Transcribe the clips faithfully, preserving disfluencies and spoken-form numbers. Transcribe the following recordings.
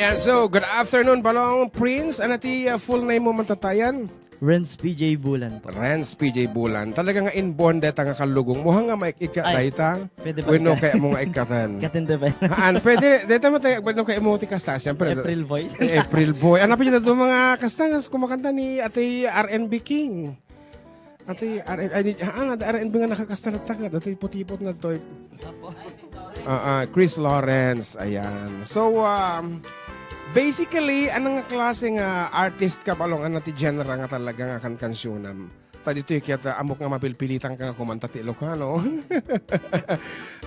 Ayan, so, good afternoon, Balong Prince. Ano ti, uh, full name mo man tatayan? Renz P J Bulan po. Renz P J Bulan. Talaga nga inborn deta nga kalugong mo. Hanga maik-ikka Ay, dayta. Pwede ba Wenno ika- kaya mo nga ikkatan? Katindi ba? Haan, pwede. Deta mo tayo, wenno kaya mo ti kasta. Siyempre, April Boys. April Boy. Ano pa dyan ito mga kasta nga kumakanta ni Ate R N B King? Ate R N, ay, di, haan, Ate R N B nga nakakasta na taga. Dati putipot na to. Apo. Ah, ah, Chris Lawrence. Ayan. So, um, basically, ano nga klase nga artist ka, Balong? Ano ti genre nga talaga nga kankansyonam? Ta ditoy ket, ah, ammok nga mapilpilitan ka nga kumanta ti Ilocano.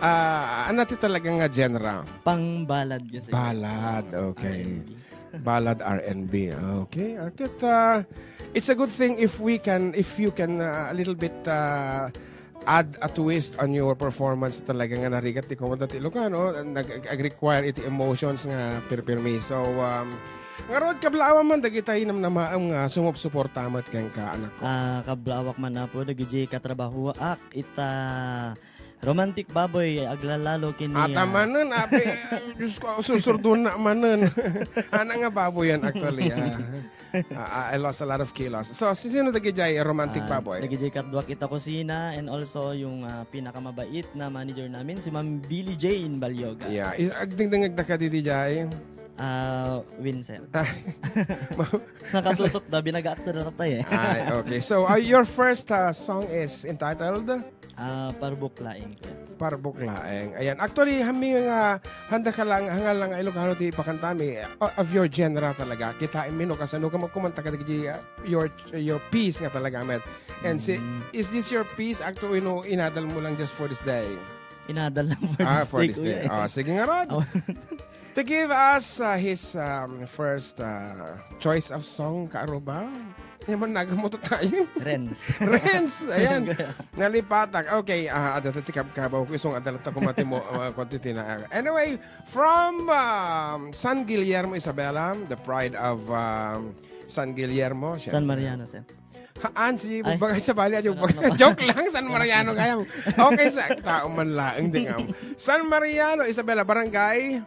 Ah, ano ti talaga nga genre? Pang ballad kasi. Ballad, okay. R and B. Ballad R and B. Okay. Ah, ket, ah, it's a good thing if we can, if you can, ah, a little bit, ah, add a twist on your performance. Talaga nga narigat ti kumanta ti Ilocano, nag-, ag-require iti emotions nga pirpirmi. So, um, ngarud, kablaawan man dagiti namnamaem nga sumupsuporta met kenka, anakko. Ah, kablaawak man, Apo, dagiti katrabahoak ita Romantic Baboy, aglalalo ken ni, ah, Atamanen, abi, Diyos ko, susurduan na manen. Ana nga baboy yan, actually, ah. Ah, ah, I lost a lot of kilos. So, si-, sino dagiti Romantic Ah, Baboy? Dagiti kaduak ita kusina, and also yung, ah, pinakamabait na manager namin, si Ma'am Billie Jane Balyoga. Yeah. I-, agdingdingag da ka didi, Jay? Ah, Winsel. Ah. Nakatutok da, binagaak sa daratay eh. Ay, okay. So, uh, your first, uh, song is entitled? Ah, Parbuk Laeng, kuya. Parbuk Laeng. Ayan. Actually, hami nga, handa ka lang, hanga lang nga Ilocano ti ipakantami, uh, of your genre talaga. Kita mi no, kasano ka magkumanta ka dagiti, uh, your, your piece nga talaga, met. And si, Mm. Is this your piece? Actually, no, inadal mo lang just for this day? Inadal lang for Ah, this for day, this day. Kuya, eh. Ah, sige nga, Rod. Oh. To give us, uh, his, um, first, uh, choice of song, Kaaruba. Yan man, nagamoto tayo. Renz. Renz, ayan. Nalipatak. Okay, ah, adda ti kabkabaw ko, isong adda ta kumati mo, uh, kwantiti na. Anyway, from, um, San Guillermo, Isabela, the pride of, um, San Guillermo, San syempre. Mariano, sir. Haan, si Ay. Bagay sa bali, Ano, ano pa? Joke lang, San Ano Mariano pa? Kaya. Okay, sa tao man laeng, di nga. San Mariano, Isabela, barangay?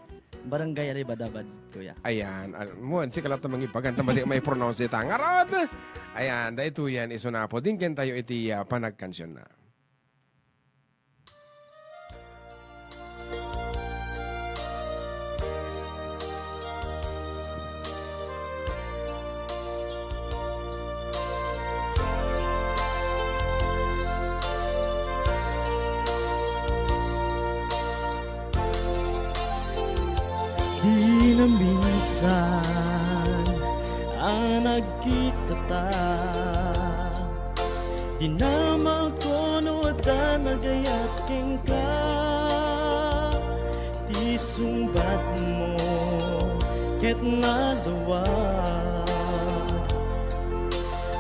Barangay Arribadabad, kuya. Ayan, al-, mo, si kalata mangipagan, ta mali may pronounce ita. Ngarod! Ayan, da ito yan, iso na po. Dingken tayo iti, ah, panagkansyon na. Di na minsan a nagkitata. Di na makuno a nagayat kenka ti sungbatmo ket nalawag.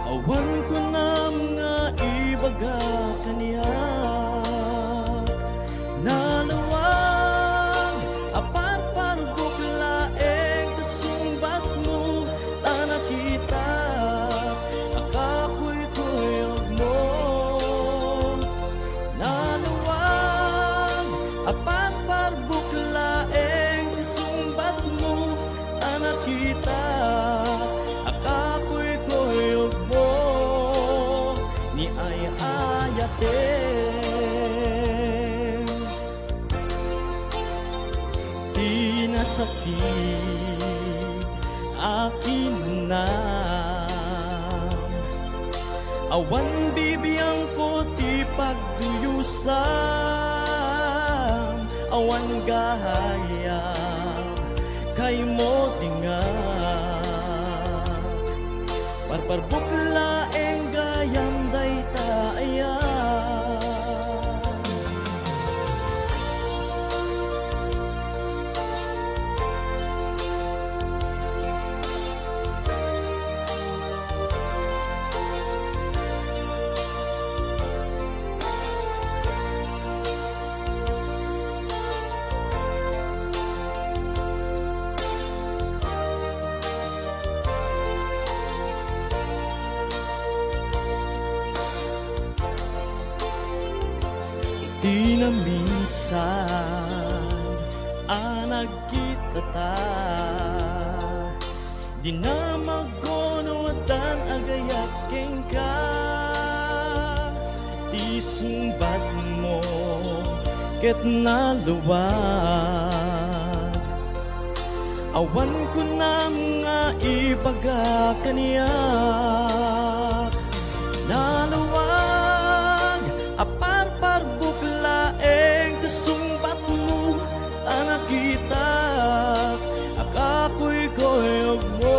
Awan kunam nga ibaga kaniak. Nalawag a parparbuk laeng ti sungbatmo, ta nakitak a kakuykuyogmo. Nalawag a parparbuk laeng ti sungbatmo, ta nakitak a kakuykuyogmo ni ay-ayatem. Ti nasakit a kinunam, awan bibiangko ti pagduyusam, awan gayam kaymo dinga. Parparbuk laeng gayam dayta aya. Di na minsan a nagkitata. Dinamagko no addan agayak kenka, ti sungbatmo ket naluag. Awan kunam nga ibaga kaniak, naluag a parparbuk laeng ti sungbatmo, ta nakitak a kakuykoyogmo.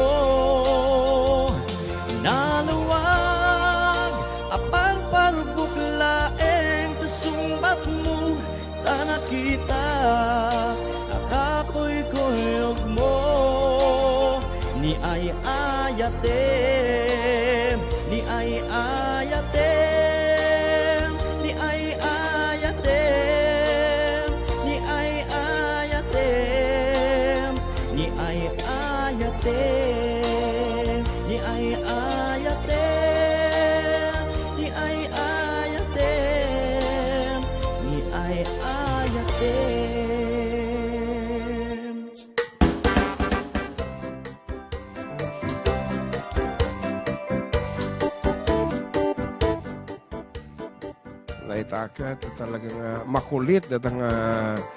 Naluag a parparbuk laeng ti sungbatmo, ta nakitak a kakuykoyogmo. Ni ay-ayatem, ni ay-ayatem, ni ay-ayatem, ni ay-ayatem, ni ay-ayatem, ni ay-ayatem, ni ay-ayatem, ni ay-ayatem. Laitaket, talaga nga makulit data nga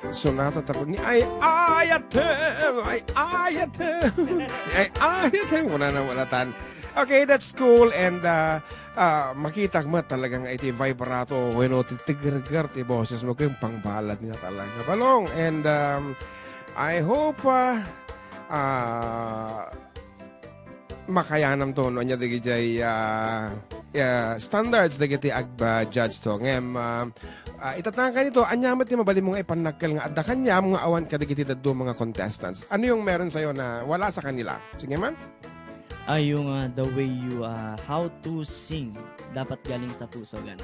sonata tapos ni ay ayatem, ay ayatem, ni ay ayatem, wala na, wala tan. Okay, that's cool. And uh, uh, makita mo talaga nga iti vibrato, wenno ti tigerger ti boses mo, kung pangbalad niya talaga. Balong, and um, I hope uh, uh, makayanam to no anya dagiti ah, ah, standards dagiti ag-judge to. Ngem ah, ah, itatangka nito, anya met ti mabalin mo nga ipannakkel nga adda kaniam nga awan kadagiti dadduma nga contestants? Ano yung meron sa'yo na wala sa kanila? Sige man. Ay, yung ah, the way you ah, how to sing, dapat galing sa puso, gana.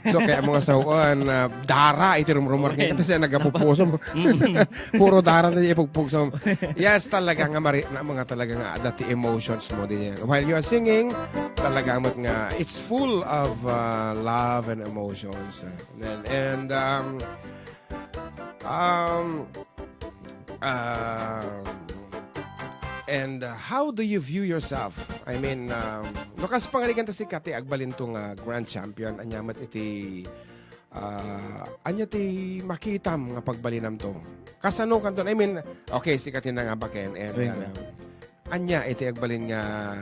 So, kaya mo nga sawan, ah, dara iti rumrumor. Wen. Kasi nagapupuso mo. Mm. Puro dara na ipugpuso mo. Yes, talaga nga mari na mga talaga nga dati emotions mo din yan. While you are singing, talaga mo nga it's full of uh, love and emotions. And, and um, um, um, and uh, how do you view yourself? I mean, um, no, kas pangarigan ta si Kati agbalinto nga grand champion, anya met iti Ah, anya ti makitam nga pagbalinam to? Kasano kanton? I mean, okay, sika ti nangabaken, and, Right. ah, anya iti agbalin nga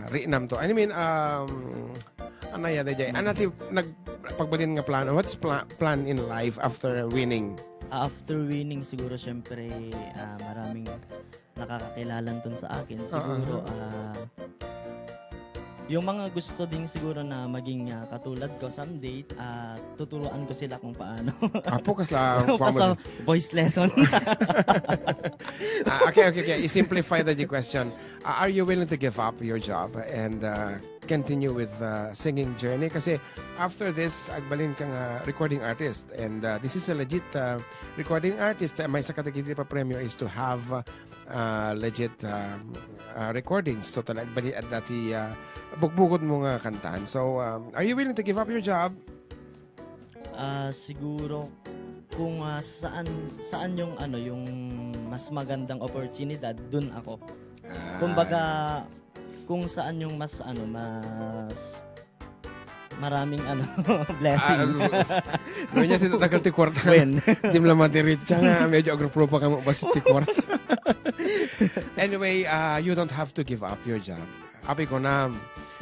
riinam to? I mean, um, ano yan, Jay? Ano ti nagpagbalin nga plano? What's pla-, plan in life after winning? Ah, after winning, siguro, syempre, ah, maraming nakakakilala ton sa akin, Oo. Siguro, ah, yung mga gusto din siguro na maging, ah, katulad ko someday, ah, tuturuan ko sila kung paano. Apo, kasla, Basta kuwan mo. Voice lesson. Ah, okay, okay, okay. I-simplify the question. Ah, are you willing to give up your job and uh, continue with the singing journey? Kasi after this, agbalin ka nga recording artist. And uh, this is a legit uh, recording artist. Maysa kadagiti papremio is to have uh, uh, legit um, uh, recordings. So, talaga bali at dati uh, bugbugod mo nga kantahan. So, um, are you willing to give up your job? Ah, siguro kung ah, saan saan yung ano, yung mas magandang oportunidad, dun ako. Ah. Kumbaga, kung saan yung mas ano, mas maraming ano, blessing. Ah, ano, no, niya tinatakal ti kwarta. When? Di mo lang madiritsa nga, medyo agrupo pa kamo basta ti kwarta. Anyway, uh, you don't have to give up your job. Api ko na,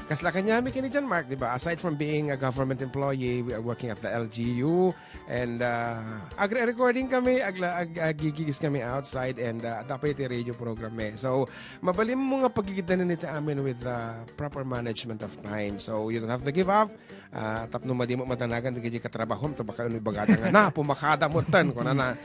kasla kanyami kini John Mark, di ba? Aside from being a government employee, we are working at the L G U, and uh, agre-recording kami, agla, ag, agigigis kami outside, and uh, dapat iti radio program eh. So, mabalim mo nga pagigiddanan iti amin with uh, proper management of time. So, you don't have to give up. Uh, tapno madi mo madanagan, di katrabaho, tabaka ano ibagada nga, na, pumakada mo tan, kunana.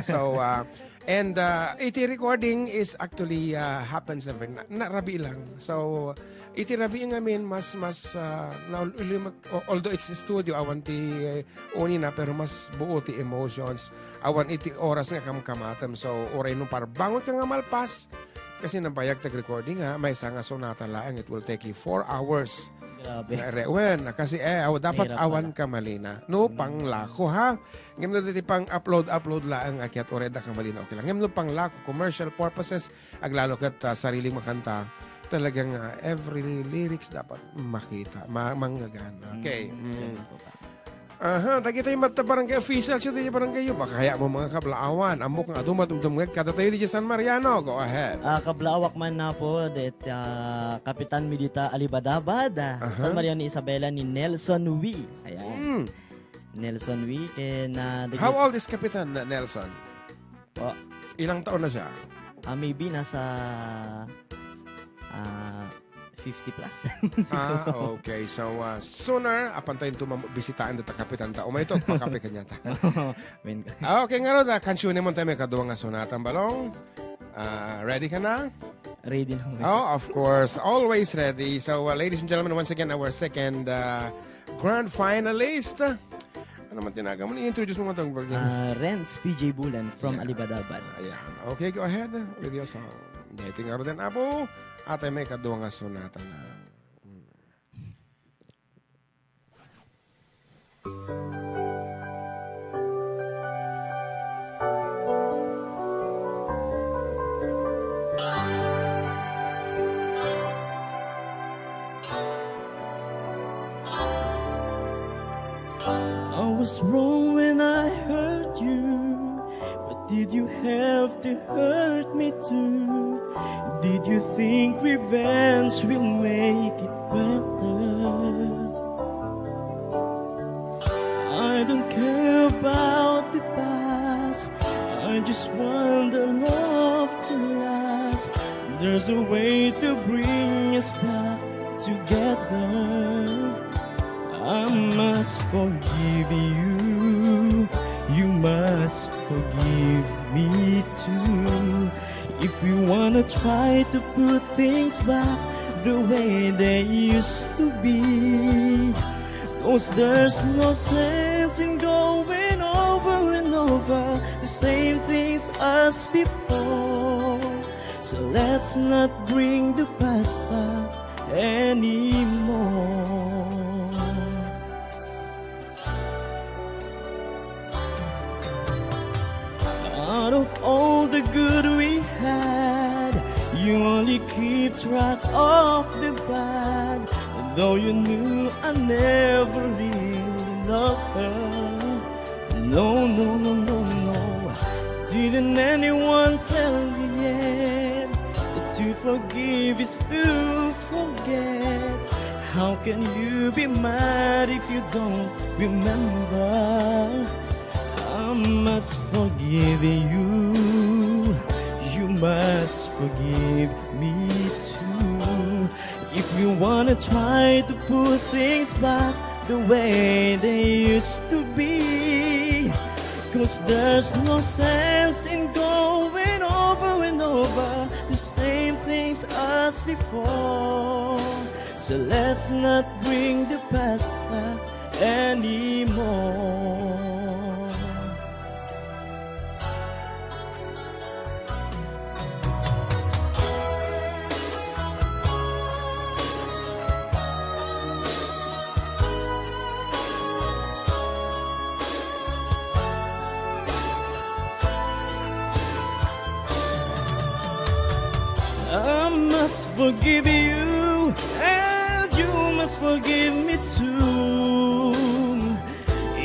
So, uh, and uh, iti recording is actually uh, happens every na, na rabi lang. So, iti rabi ngamin, mas, mas, uh, na, although it's studio, awan ti uh, uni na, pero mas buo ti emotions. Awan iti oras nga kamkamatem. So, uray no parbangon ka nga malpas, kasi nabayag tag recording ha, may nga sonata laeng, it will take you four hours. Grabe. Nga re-, wen, kasi eh, aw, dapat Mahirap awan pala. Ka malina. No, Mm. panglako ha. Ngem no dati pang upload, upload laeng, akyat uray da ka malina, okay lang. Ngem no panglako, commercial purposes, aglalo ket uh, sariling makanta, talagang, ah, every lyrics dapat makita, ma-, manggagan. Okay. Mm, Mm. ganun po ba? Aha, dagitoy met ti barangay official, siya di barangay yo. Baka kaya mo mga kablaawan, ammok nga adu madumdum nga kadatayo di San Mariano. Go ahead. Ah, kablaawak man na po, det, ah, Kapitan Midita Alibadabad, ah, Aha. San Mariano Isabela ni Nelson Wee. Ayan. Mm. Nelson Wee, ken, ah, the How great old is Kapitan Nelson? Po. Ilang taon na siya? Ah, maybe nasa, ah, fifty plus. Ah, okay. So, ah, sooner, apan tayo tumam-, bisitaan data kapitan ta. Umay ito, pakape kanya ta. Min- Ah, okay, ngarud, ah, kansyunen mo tayo may kadua nga sonata, Balong. Ah, ready ka na? Ready na, Mister. Oh, of course. Always ready. So, uh, ladies and gentlemen, once again, our second, uh, grand finalist. Ano man tinaga mo? I-introduce mo nga itong bagay. Ah, Renz P J Bulan from Yeah. Alibadabad. Ayan. Okay, go ahead with your song. Dating nga rin, Apo. Atay may kadua nga sonata na. Hmm. I was wrong when I hurt you, but did you have to hurt me too? Did you think revenge will make it better? I don't care about the past. I just want the love to last. There's a way to bring us back together. I must forgive you. You must forgive me too. If we wanna try to put things back the way they used to be, 'cause there's no sense in going over and over the same things as before. So let's not bring the past back anymore. Out of all the good we had, you only keep track of the bad. Though you knew I never really loved her. No, no, no, no, no. Didn't anyone tell you yet that to forgive is to forget? How can you be mad if you don't remember? I must forgive you. You must forgive me too. If you wanna try to put things back the way they used to be, 'cause there's no sense in going over and over the same things as before. So let's not bring the past back anymore. I must forgive you, and you must forgive me too.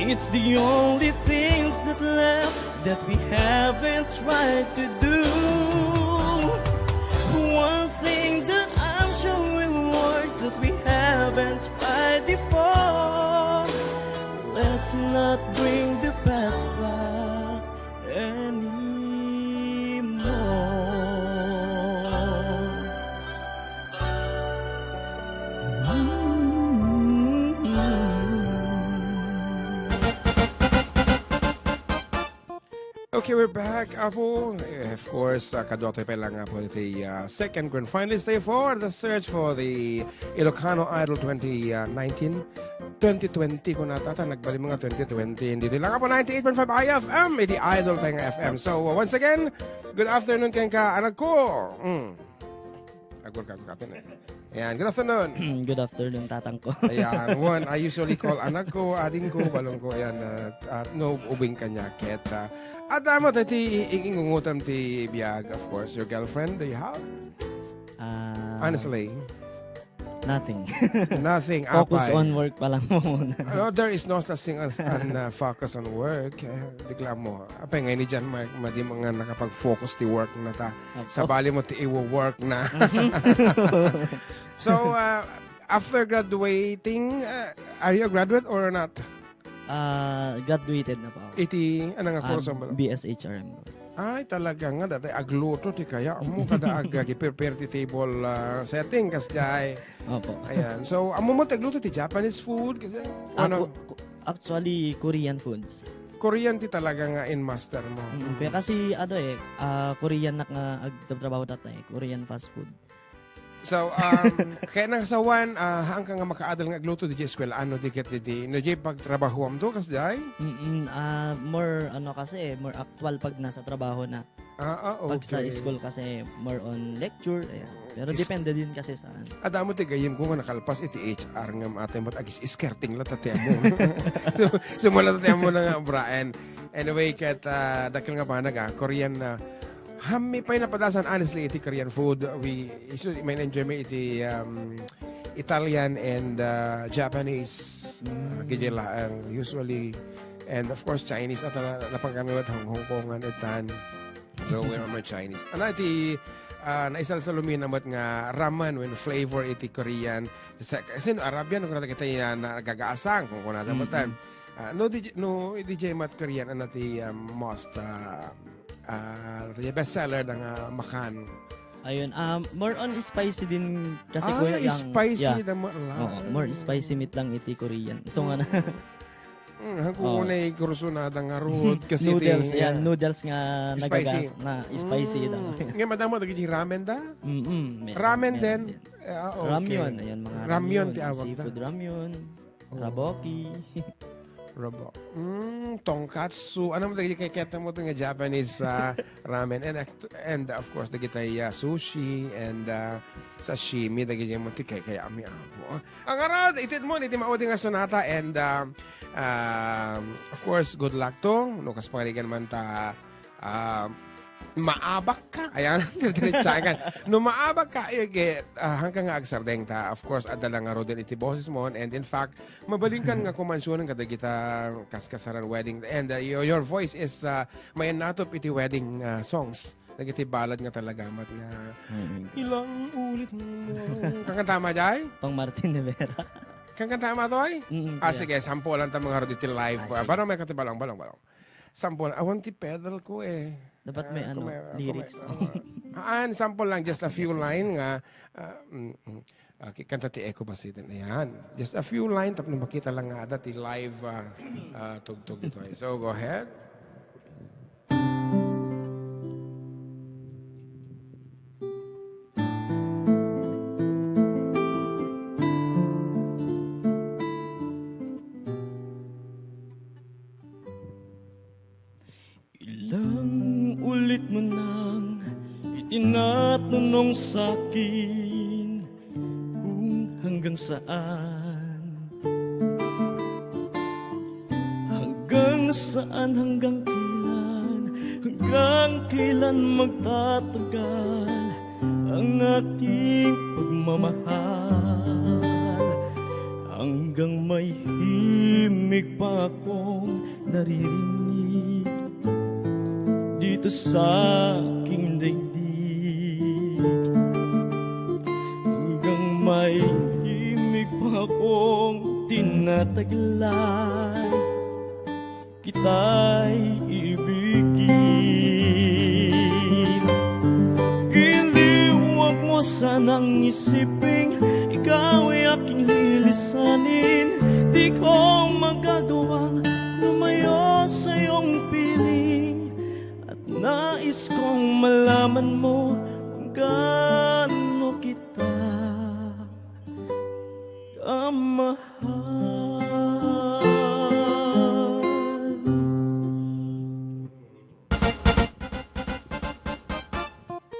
It's the only things that left that we haven't tried to do. One thing that I'm sure will work that we haven't tried before. Let's not bring the past back anymore. Okay, we're back, Apo. Eh, of course, uh, kadua tayo pa lang, Apo, iti, uh, second grand finalist tayo for the search for the Ilocano Idol twenty nineteen, twenty twenty, kung natata, nagbali mga twenty twenty. Hindi lang, Apo, ninety-eight point five I F M, iti Idol tayo nga F M. So, uh, once again, good afternoon kenka, anak ko. Mm. Agul ka, agul ka, atin, eh. Ayan, good afternoon. Good afternoon, tatang ko. Ayan, one, I usually call anak ko, ading ko, balong ko, ayan, uh, uh, no, ubing kanya, ket, uh, at damo tayo ti i-, i-, ingungutam ti biag, of course, your girlfriend, do you have? Ah, Honestly. Nothing. Nothing, Focus apay. on work pa lang po muna. Ano, there is no such thing as an, uh, focus on work. Eh, di ko alam mo. Apay nga ini dyan, ma-, madi mo nga nakapag-focus ti work na ta. Opo. Sabali mo ti iwo-work na. So, uh, after graduating, uh, are you a graduate or not? Ah, graduated na po ako. Iti, ano nga Ah, kurso mo? B S H R M. Ay, talaga nga, dati agluto ti kaya mo, kada ag-, agi-prepare ti table, ah, setting, kasjay. Opo. Ayan. So, ammo mo ti agluto ti Japanese food, kasi, Ah, ano? Ko-, ko-, actually, Korean foods. Korean ti talaga nga in master mo. Mm, kaya kasi, ano eh, ah, Korean nak nga agtrabaho dati eh, Korean fast food. So, um, kaya nang sawan, ah, haan ka nga makaadal nga agluto, di eskwela, ano, di ket di, di, no, di pagtrabahoam to, kasjay? Mm-mm, ah, more, ano kasi eh, more actual pag nasa trabaho na. Ah, ah, Pag sa okay. school kasi, more on lecture, ayan. Pero Is- depende din kasi sa ano. Adamo ti gayyem ko nga nakalpas iti H R nga matay, but agis-, skirting la tati amo. So, sumala tati amo na nga, Brian. Anyway, ket, ah, dakkel nga banag, ah, Korean na, hammi pay napadasan, honestly, iti Korean food. We, isu, may enjoy mi iti, um, Italian and, uh, Japanese. Mm. Uh, gidye la, uh, usually. And of course, Chinese. At na, napan kami met Hong, Hong Kongan itan. So, we are more Chinese. Ano iti, uh, naisalsalumi na met nga ramen when flavor iti Korean. Sa, kasi no, Arabian, kung nata kita yan, nagagaasang, kung kunada Mm-mm. matan. Ah, no, di, no, di jay mat Korean, ano ti, um, most, ah, ah, ti best seller da nga makan? Ayun, um, more on spicy din kasi, Ah, Kuya, yang, spicy yeah. da mo lang. Oo, more spicy meat lang iti Korean. So, nga na. Mm. Mm, hangko Oo. na kursunada nga rod kasi Noodles, ti, ayan, ah, noodles nga spicy. nagagas-, nga spicy daw. Mm. Nga madamo dagiti ramen da? Mm-mm, meron, Ramen meron din? din. Ah, okay. Ramyun, ayan, mga Ramyun ramyun, ti awag na. seafood ramyun. Oh. Raboki. Robo. Mm, tonkatsu. Ano mo dagiti kay keta mo to nga Japanese, ah, ramen? And act-, and of course, dagiti, ah, sushi and, ah, sashimi, dagiti mo ti kay, kay ami apo. Ah, ang arad, itid mo, iti maudi nga sonata and, ah, um, of course, good luck to. No, kas pangarigan man ta, ah, maabak ka. Ayan, diretsahan ka. No maabak ka, eh, ge-, ah, hangka nga agsardeng ta. Of course, adda lang nga ruden iti boses mo. And in fact, mabalin kan nga kumansionen kadagita kaskasaran wedding. And, uh, your, your voice is, uh, mayanatop iti wedding, uh, songs. Dagiti ballad nga talaga, mat nga, Mm. "Ilang ulit mo." Kankanta ma, jay? Pang Martin Rivera. Kankanta ma, toy? Mm, Ah, kuya. sige, sampulan ta mga rod iti live. Ah, Ah, sige. Paano may katibalong, balong, balong? Sample, awan ti pedal ko eh. Dapat may Ah, ano, kung may, kung may, lyrics. ah, ah, an sample lang, just a Ah, sige, few sige. line nga, ah, mm, mm. Ah, ki-, kanta ti Echo Basiden. Ayan. Just a few line, tapno makita lang nga ada ti live, ah, ah, tugtog ito eh. So, go ahead. Ilang ulit mo nang itinatnunong sa'kin kung hanggang saan. Hanggang saan, hanggang kailan, hanggang kailan magtatagal ang ating pagmamahal? Hanggang may himig pa akong naririnig dito sa aking daigdig. Hanggang may himig pa akong tinataglay, kita'y ibigin. Giliwag mo sanang isipin, ikaw ay aking lilisanin. Di ko magagawang lumayo sa iyong piling. At nais kong malaman mo kung gaano kita kamahal.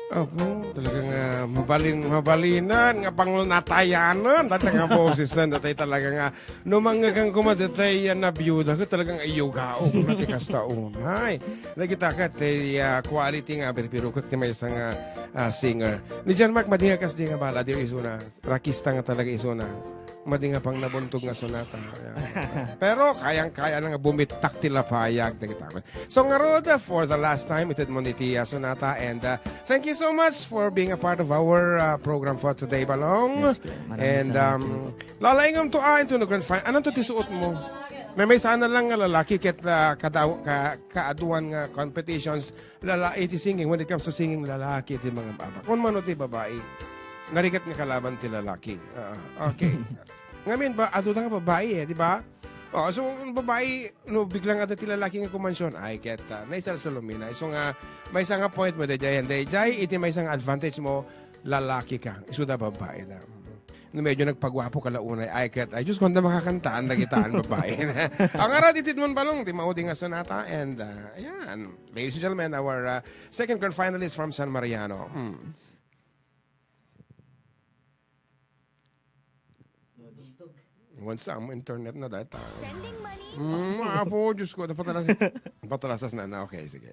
Apo, talagang Nga mabalin, mabalinan, nga pangnatayanan, data nga boses na, data talaga nga, no mangngegkan koma, data yan na biyuda, ko talagang ayugaw, na ti kasta unay. Lagi ta ka, ti, ah, quality nga, birbirukot ti maysa nga, ah, singer. Ni John Mark, madinga kas di nga bala, di isuna, rakista nga talaga isuna. Madi nga pang nabuntog nga sonata. Ayan. Pero kayang-kaya na nga bumitak ti lapayag, dagita. So, ngarud, for the last time, ited mo ni Tia Sonata, and, uh, thank you so much for being a part of our, uh, program for today, Balong. Yes, po. Maraming And, salamat um, po. Lalaingam to, ah, into the grand final. Anong to ti suot mo? May, may sana lang nga lalaki ket, uh, kadaw-, ka-, kaaduan nga competitions, lala-, iti singing, when it comes to singing, lalaki iti mga baba. Kung mano ti babae, narigat nga kalaban ti lalaki. Ah, okay. Ngamin ba, adu nga babae eh, di ba? Oh, so, babae, no, biglang ada ti lalaki nga kumansyon, ay, ket, ah, naisalsalumina. So nga, maysa nga point mo, dayjay, dayjay, iti maysa nga advantage mo, lalaki ka. Isu da babae da. No, medyo nagpaguapo ka la unay, ay, ket, ay, Diyos ko, anda makakantaan, nagitaan babae. Ang arat, itid mon balong, ti maudi nga sonata, and, ah, ayan. Ladies and gentlemen, our, ah, second grand finalist from San Mariano. Hmm. Once ang internet na dahil tayo. Sending money. Mm, apo, Diyos ko, napatalas-, napatalasas na na. Okay, sige.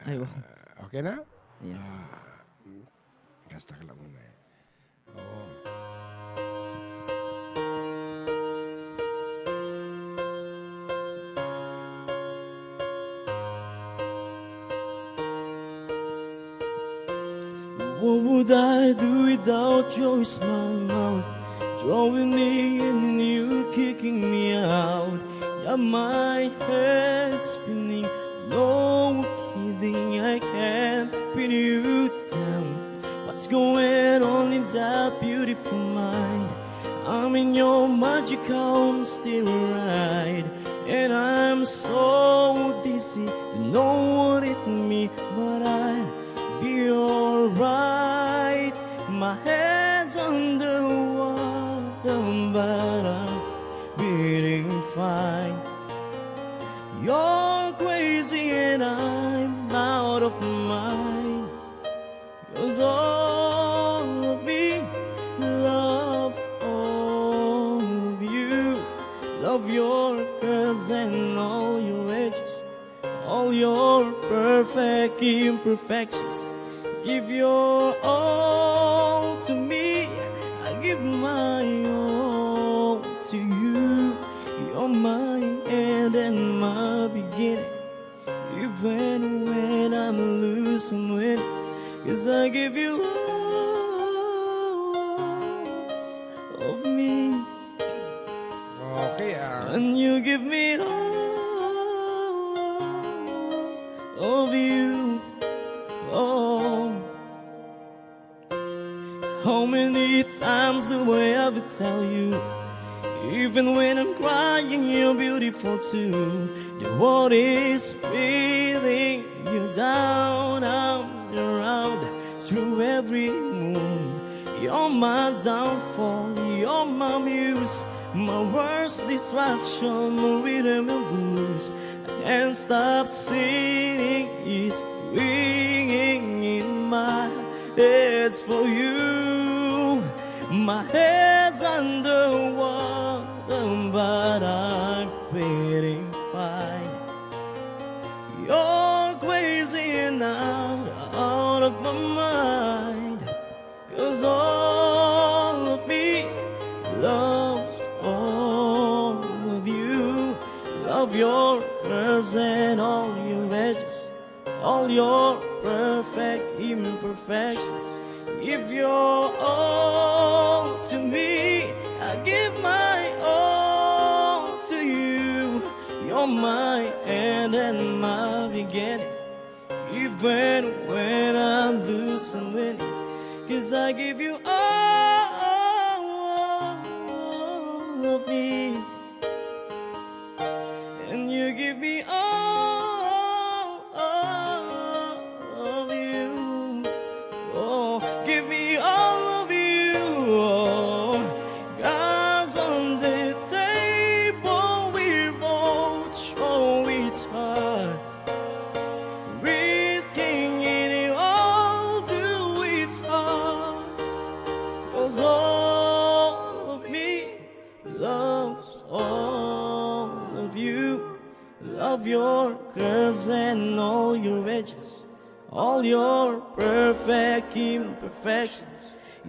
Ay, wow. Ah, okay na? Yeah. Ah, mm, kasta ka lang muna eh. Oo. What would I do without your small mouth drawing me in and you kicking me out? Got my head spinning, no kidding, I can't pin you down. What's going on in that beautiful mind? I'm in your magical steroid, and I'm so dizzy. You know what it means, but I'll be alright. My head's underwater, but I'm feeling fine. You're crazy and I'm out of mind. 'Cause all of me loves all of you. Love your curves and all your edges, all your perfect imperfections. Give your all to me, I give my all to you. You're my end and my beginning. Even when I'm losing, win, 'cause I give you all of me. Okay, ah. And you give me all of you. Oh. How many times do I have to tell you? Even when I'm crying, you're beautiful too. The world is spinning you down and around through every moon. You're my downfall, you're my muse, my worst distraction, my rhythm and blues. I can't stop singing it, ringing in my head for you. My head's underwater, but I'm feeling fine. You're crazy and out, out of my mind. 'Cause all of me loves all of you. Love your curves and all your edges, all your perfect imperfections. Give your all to me, I give my all to you. You're my end and my beginning. Even when I lose, I'm winning. 'Cause I give you all of me. And you give me all of you. Oh, give me all of you. Oh, cards on the table, we both show each other. Risking it all to All your perfect imperfections,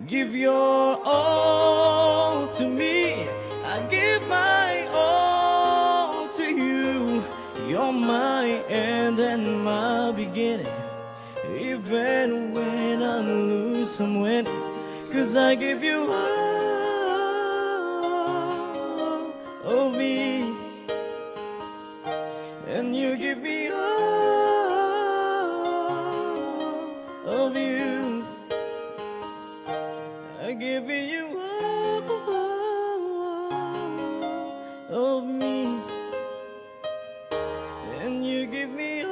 give your all to me. I give my all to you. You're my end and my beginning. Even when I lose, I'm winning. 'Cause I give you all of me. And you give me all of you. I give you all of me. And you give me